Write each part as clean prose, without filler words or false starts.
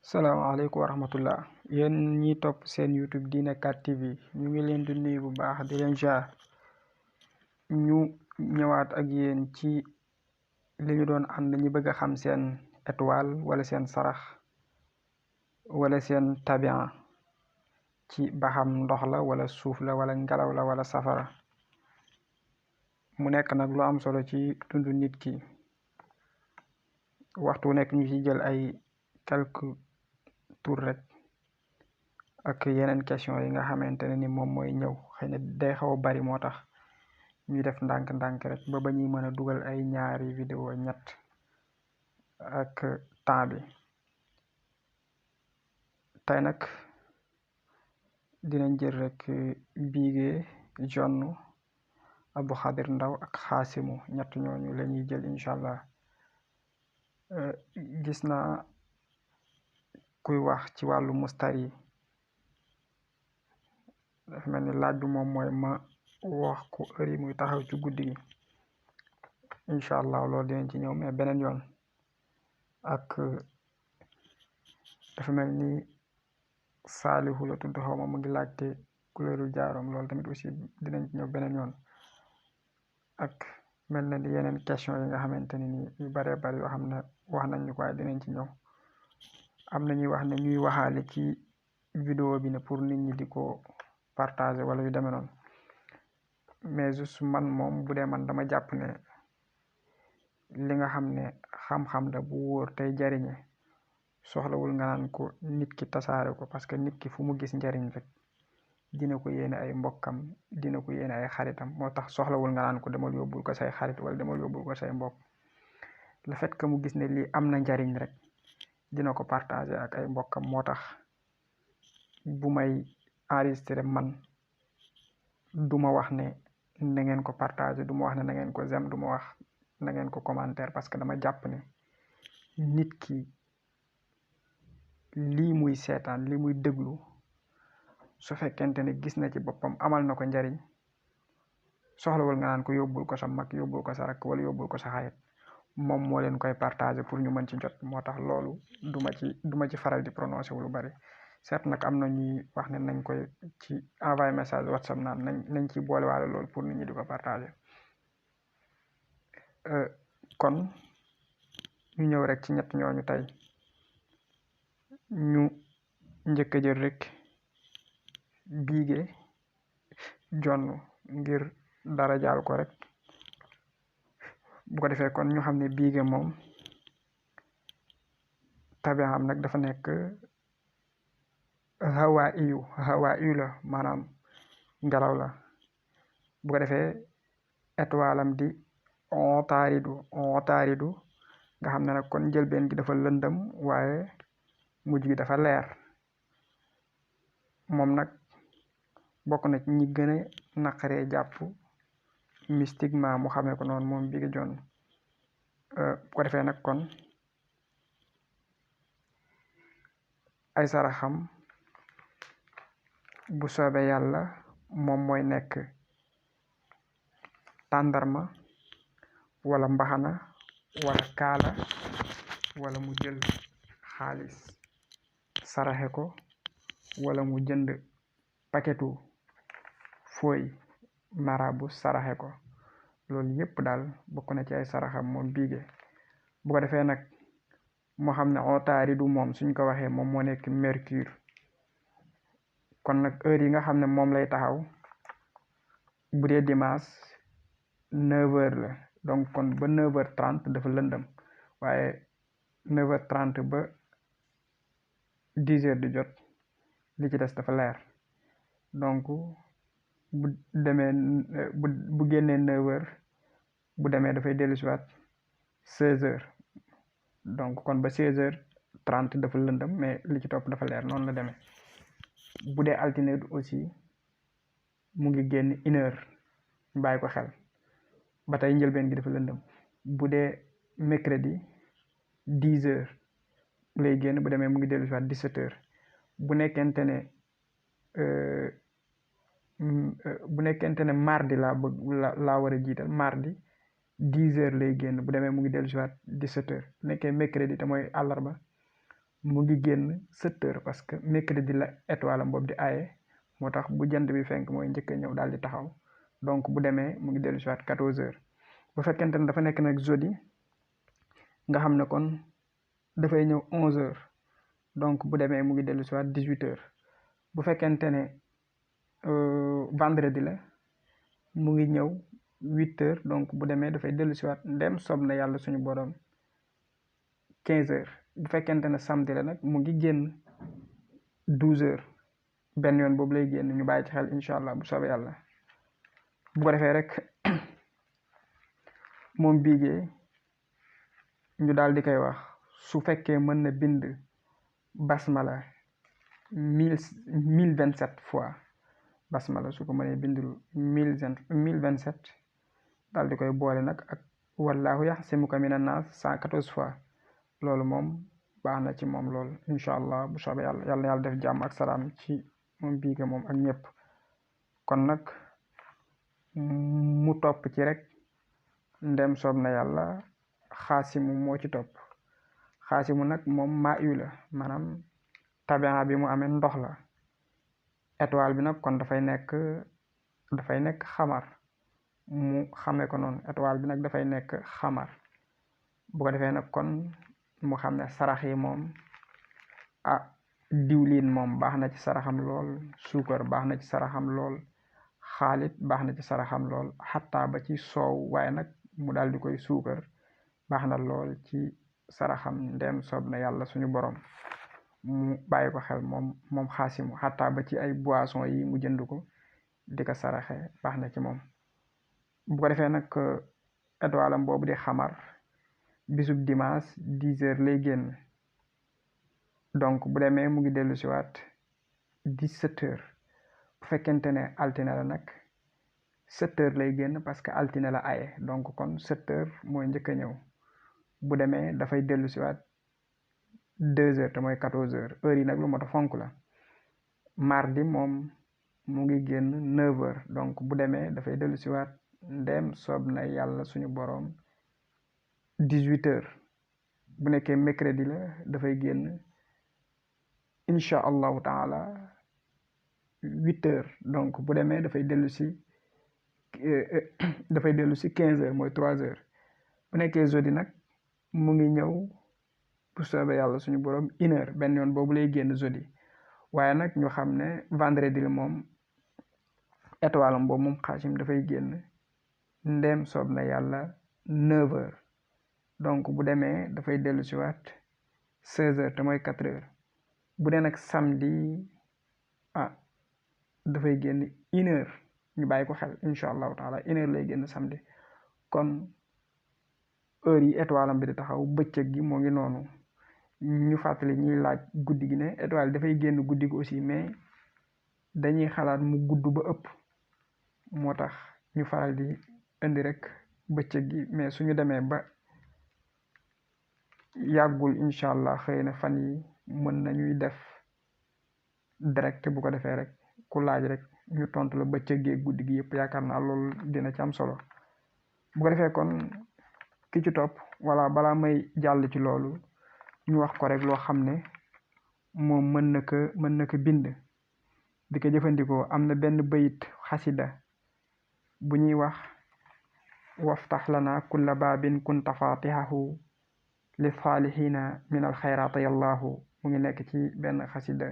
salaamaaleykum wa rahmatullah yéen ñi topp seen YouTube Diine 4 TV ñu ngi leen di nuyu bu baax di leen jaar ñu ñëwaat ak yéen ci li ñu doon ànd ñi bëgg a xam seen étoile wala seen sarax wala seen tabian ci baxam ndox la wala suuf la wala ngelaw la wala safara mu nekk nag lu am solo ci dundu nit ki waxtu nekk ñu ci jël ay quelques tour rek ak yeneen question yi nga xamante ne ni moom mooy ñëw xëy na day xaw a bari moo tax ñuy def ndànk-ndànk rek ba ñuy mën a dugal ay ñaari vidéo ñett ak temps bi tey nag dinañ jël rek Biige Jonn Abdou Khadir Ndaw ak Xaasimu ñett ñooñu la ñuy jël incha allah gis naa kuy wax ci wàllu mustari dafa mel ni laaj bi moom mooy ma wax ko heure yi muy taxaw ci guddi gi incha allah loolu dinañ ci ñëw mais beneen yoon ak dafa mel ni Saalihu la tudd xaw ma mu ngi laajte couleuru jaarom loolu tamit aussi dinañ ci ñëw beneen yoon ak mel na ni yeneen question yi nga xamante ne ni yu baree bari yoo xam ne wax nañ ñu ko waaye dinañ ci ñëw am na ñuy wax ne ñuy waxaale ci vidéo bi ne pour nit ñi di ko partager wala yu demee noonu mais juste man moom bu dee man dama jàpp ne li nga xam ne xam-xam la bu wóor tey jariñe soxlawul nga naan ko nit ki tasaare ko parce que nit ki fu mu gis njariñ rek dina ko yéene ay mbokkam dina ko yéene ay xaritam moo tax soxlawul nga naan ko demal yóbbul ko say xarit wala demal yóbbul ko say mbokk le fait que mu gis ne lii am na njariñ rek dina ko partager ak ay mbokkam moo tax bu may enregistré man duma wax ne na ngeen ko partager duma wax ne na ngeen ko j'aime duma wax na ngeen ko commentaire parce que dama jàpp ne nit ki lii muy seetaan lii muy déglu su fekkente ne gis na ci boppam amal na ko njariñ soxlawul nga naan ko yóbbul ko sa mag yóbbul ko sa rakk wala yóbbul ko sa xarit moom moo leen koy partager pour ñu mën ci jot moo tax loolu duma ci faral di prononcer wu lu bari seet nag am na ñuy wax ne nañ koy ci envoyer message WhatsApp naan nañ ci boole waale loolu pour nit ñi di ko partager kon ñu ñëw rek ci ñett ñooñu tey ñu njëkk a jël rek Biige Jonn ngir dara jaal ko rek bu ko defee kon ñu xam ne Biige moom tabiam nag dafa nekk hawa iyu la maanaam ngelaw la bu ko defee étoile am di Ontaaridu nga xam ne nag kon njëlbeen gi dafa lëndëm waaye mujj gi dafa leer moom nag bokk na ci ñi gën a naqaree jàpp mystiquement mu xamee ko noonu moom Biige Jonn bu ko defee nag kon ay saraxam bu soobee yàlla moom mooy nekk tàndarma wala mbaxana wala kaala wala mu jël xaalis saraxe ko wala mu jënd paketu fooy marabu saraxe ko loolu yépp daal bokk na ci ay saraxam moom Biige bu ko defee nag moo xam ne Ontaaridu moom suñ ko waxee moom moo nekk Mercure kon nag heure yi nga xam ne moom lay taxaw bu dee dimanche 9h la donc kon ba 9h30 dafa lëndëm waaye 9h30 ba 10h di jot li ci des dafa leer donc bu demee bu génnee 9h bu demee dafay dellusiwaat 16h donc kon ba 16h30 dafa lëndëm mais li ci topp dafa leer noonu la demee bu dee altine aussi mu ngi génn 1h ñu bàyyi ko xel ba tey njëlbeen gi dafa lëndëm bu dee mercredi 10h lay génn bu demee mu ngi dellu si waat 17h bu nekkente ne mardi laa war a jiital mardi 10h lay génn bu demee mu ngi dellu si waat 17h bu nekkee mercredi te mooy àllarba mu ngi génn 7 heures parce que mercredi la étoile am boobu di aaye moo tax bu jant bi fenk mooy njëkk a ñëw daal di taxaw donc bu demee mu ngi dellu si waat 14 heures bu fekkente ne dafa nekk nag jeudi nga xam ne kon dafay ñëw 11 heures donc bu demee mu ngi dellu si waat 18 heures bu fekkente ne vendredi la mu ngi ñëw 8 heures donc bu demee dafay dellu si waat ndem soob na yàlla suñu borom 15 heures bu fekkente ne samedi la nag mu ngi génn 12 heures benn yoon boobu lay génn ñu bàyyi ci xel incha allah bu soobee yàlla bu ko defee rek moom biigee ñu daal di koy wax su fekkee mën na bind basmala 1027 fois basmala su ko mënee bindul 1027 daal di koy boole nag ak wallahu yaxsimuka minan naas 114 fois loolu moom baax na ci moom lool incha allah bu soobee yàlla yàlla na yàlla def jàmm ak salaam ci moom biige moom ak ñëpp kon nag mu topp ci rek ndem soob na yàlla xaasimu moo ci topp xaasimu nag moom maa yu la maanaam tabian bi mu amee ndox la étoile bi nag kon dafay nekk xamar mu xamee ko noonu étoile bi nag dafay nekk xamar bu ko defee nag kon mu xam ne sarax yi moom diwlin moom baax na ci saraxam lool suukar baax na ci saraxam lool xaalit baax na ci saraxam lool xataa ba ci soow waaye nag mu daal di koy suukar baax na lool ci saraxam ndem soob na yàlla suñu borom mu bàyyi ko xel moom xaasimu xataa ba ci ay boisson yi mu jënd ko di ko saraxe baax na ci moom bu ko defee nag étoile am boobu di xamar bisub dimanche 10 heures lay génn donc bu demee mu ngi dellu si waat 17 heures bu fekkente ne altine la nag 7 heures lay génn parce que altine la aye donc kon 7 heures mooy njëkk a ñëw bu demee dafay dellu si waat 2 heures te mooy 14 heures heure yi nag lu mot a fonk la mardi moom mu ngi génn 9 heures donc bu demee dafay dellu si waat ndem soob na yàlla suñu boroom 18 heures bu nekkee mercredi la dafay génn incha allahu taala 8 heures donc bu demee dafay dellu si 15 heures mooy 3 heures bu nekkee jeudi nag mu ngi ñëw bu soobee yàlla suñu borom 1 heure benn yoon boobu lay génn jeudi waaye nag ñu xam ne vendredi la moom étoile am boobu moom xaasim dafay génn ndem soob na yàlla 9 heures donc bu demee dafay dellu si waat 16 heures te mooy 4 heures bu dee nag samedi dafay génn 1 heure ñu bàyyi ko xel incha allahu taala 1 heure lay génn samedi kon heure yi étoile am bi di taxaw bëccëg gi moo ngi noonu ñu fàttali ñuy laaj guddi gi ne étoile dafay génn guddi gi aussi mais dañuy xalaat mu gudd ba ëpp moo tax ñu faral di indi rek bëccëg gi mais suñu demee ba yàggul incha allah xëy na fan yi mën nañuy def direct bu ko defee rek ku laaj rek ñu tontu la bëccëg gi guddi gi yëpp yaakaar naa loolu dina ci am solo bu ko defee kon ki ci topp wala balaa may jàll ci loolu ñu wax ko rek loo xam ne moom mën na ko bind di ko jëfandikoo am na benn bayit xasida bu ñuy wax waftax lana kulla baabin kunta fatihahu li saalihina min al xayraati yallahu mu ngi nekk ci benn xasida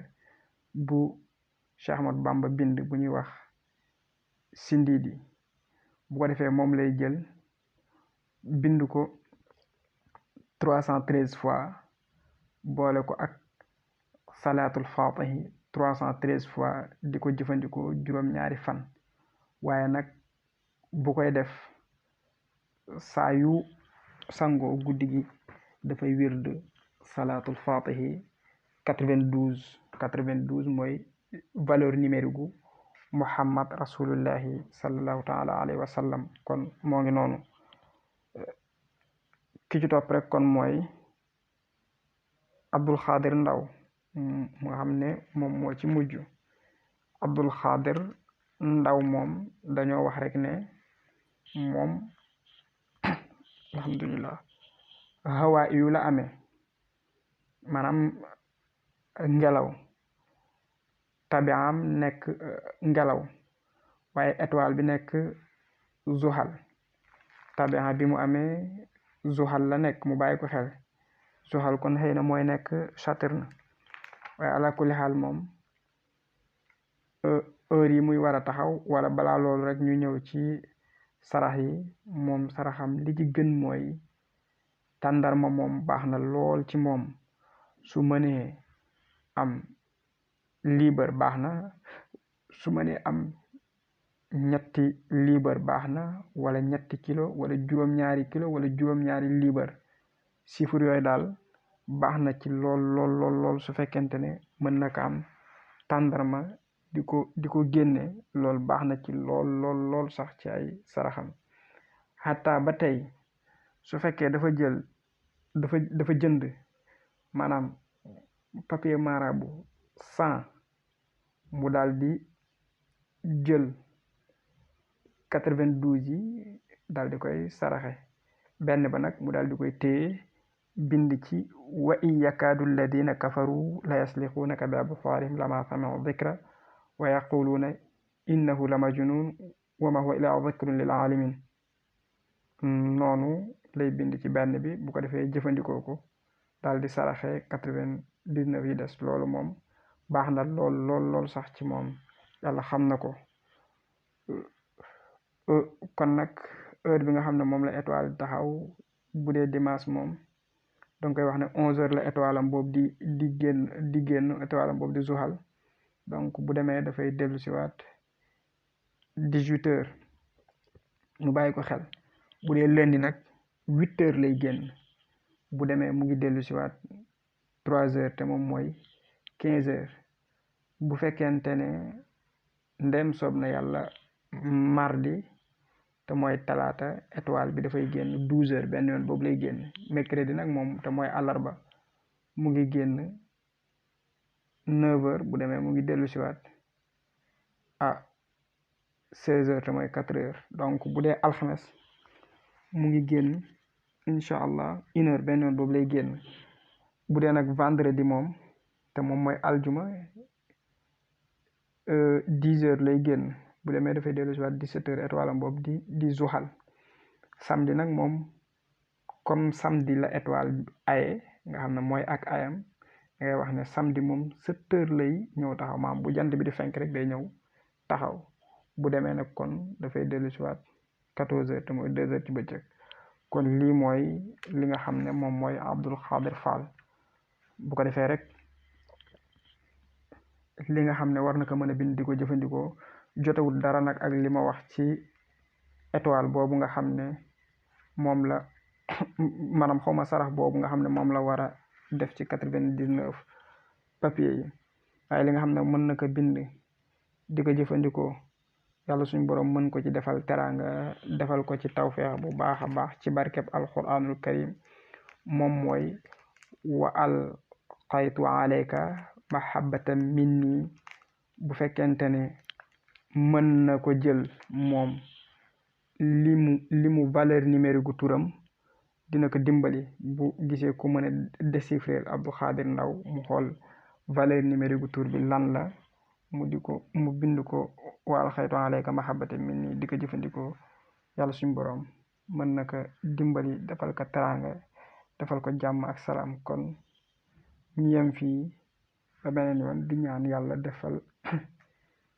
bu Cheikh Ahmad Bamba bind bu ñuy wax Sindiidi bu ko defee moom lay jël bind ko 313 fois boole ko ak salaatul fatihi 313 fois di ko jëfandikoo juróom-ñaari fan waaye nag bu koy def saa yu sangoo guddi gi dafay wird salaatul fatihi 92 mooy valeur numérique gu Muhammad rasulullahi sallallahu taala alayhi wa sallam kon moo ngi noonu ki ci topp rek kon mooy Abdul Xaadir Ndaw nga xam ne moom moo ci mujj Abdul Xaadir Ndaw moom dañoo wax rek ne moom alhamdulillah hawaa yu la amee maanaam ngelaw, tabiam nekk ngelaw, waaye étoile bi nekk zuhal. tabiam bi mu amee zuhal la nekk, mu bàyyi ko xel. zuhal kon xëy na mooy nekk Saturne. waaye ala kulli xaal moom heure yi muy war a taxaw wala balaa loolu rek ñu ñëw ci sarax yi. moom saraxam li ci gën mooy tàndarma. moom baax na lool ci moom. su mënee am liibar baax na, su mënee am ñetti liibar baax na, wala ñetti kilo wala juróom-ñaari kilo wala juróom-ñaari liibar. chiffre yooyu daal baax na ci lool lool lool lool su fekkente ne mën na ko am. tàndarma di ko génne lool baax na ci lool lool lool sax ci ay saraxam. xataa ba tey su fekkee dafa jënd maanaam papier marabout 100, mu daal di jël 92 yi daal di koy saraxe. benn ba nag mu daal di koy téye bind ci wa in yakaadu alladina kafaru la yaslixuunaka bi absaarihim lama samiu dikra wa yaquluuna innahu la majnun wa ma huwa illa dikrun lil alamin. noonu lay bind ci benn bi, bu ko defee jëfandikoo ko daal di saraxe 99 yi des. loolu moom baax na lool lool lool sax ci moom, yàlla xam na ko. kon nag heure bi nga xam ne moom la étoile taxaw bu dee dimanche moom donc koy wax ne 11h la étoile am boobu di génn étoile am boobu di zuhal. donc bu demee dafay dellu siwaat 18h mu bàyyi ko xel. bu dee lundi nag 8h lay génn. bu demee mu ngi dellu siwaat 3h te moom mooy 15h. bu fekkente ne ndem soob na yàlla mardi te mooy talaata étoile bi dafay génn 12h benn yoon boobu lay génn. mercredi nag moom te mooy àllarba mu ngi génn 9h. bu demee mu ngi dellu siwaat 16h te mooy 4h. donc bu dee alxames mu ngi génn incha allah 1h benn yoon boobu lay génn. bu dee nag vendredi moom te moom mooy aljuma 10h lay génn. bu demee dafay dellu si waat 17h étoile am boobu di zuxal. samedi nag moom comme samedi la étoile aye nga xam ne mooy ak ayam, da ngay wax ne samedi moom 7h lay ñëw taxaw. maam bu jant bi di fenk rek day ñëw taxaw. bu demee nag kon dafay dellu si waat 14h te mooy 2h ci bëccëg. kon lii mooy li nga xam ne moom mooy Abdul Xaadir Fall. bu ko defee rek li nga xam ne war na ko mën a bind di ko jëfandikoo jotewul dara nag ak li ma wax ci étoile boobu nga xam ne moom la maanaam xawma sarax boobu nga xam ne moom la war a def ci 99 papier yi. waaye li nga xam ne mën na ko bind di ko jëfandikoo, yàlla suñu borom mën ko ci defal teraanga, defal ko ci tawfeex bu baax a baax ci barkeb alquranul karim. moom mooy wa alqaytu alayka mahabbatan minni. bu fekkente ne mën na ko jël moom limu valeur numérique gu turam dina ko dimbali bu gisee ku mën a déchiffrer Abdou Khadir Ndaw mu xool valeur numérique gu tur bi lan la, mu bind ko wa alxaytu alayka mahabbatan minni di ko jëfandikoo. yàlla suñu borom mën na ko dimbali defal ko teraanga, defal ko jàmm ak salaam. kon ñu yem fii ba beneen yoon di ñaan yàlla defal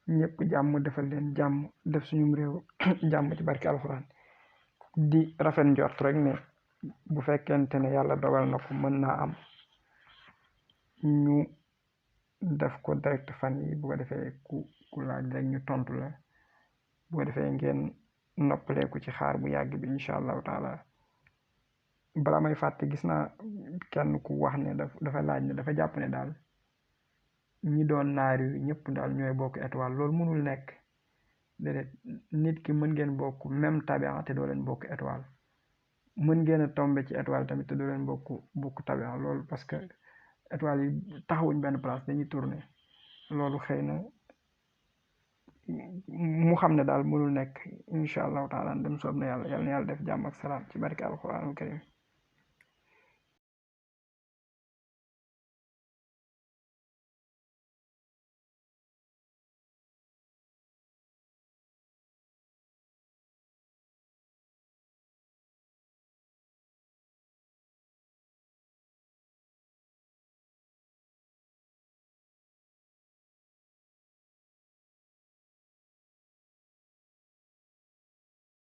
ñëpp jàmm, defal leen jàmm, def suñu réew jàmm ci barke alxuraan. di rafet njort rek ne bu fekkente ne yàlla dogal na ko mën naa am ñu def ko direct fan yi. bu ko defee ku laaj rek ñu tontu la. bu ko defee ngeen noppaleeku ci xaar bu yàgg bi incha allahu taala. bala may fàtte, gis naa kenn ku wax ne dafa laaj ne dafa jàpp ne daal ñi doon naar yu ñëpp daal ñooy bokk étoile. loolu mënul nekk. déedéet, nit ki mën ngeen bokk même tabian te doo leen bokk étoile. mën ngeen a tombe ci étoile tamit te doo leen bokk tabian. loolu parce que étoile yi taxawuñ benn place, dañuy tourner. loolu xëy na mu xam ne daal mënul nekk incha allahu taala. dem soob na yàlla, yal na yàlla def jàmm ak salaam ci barke alquranul karim.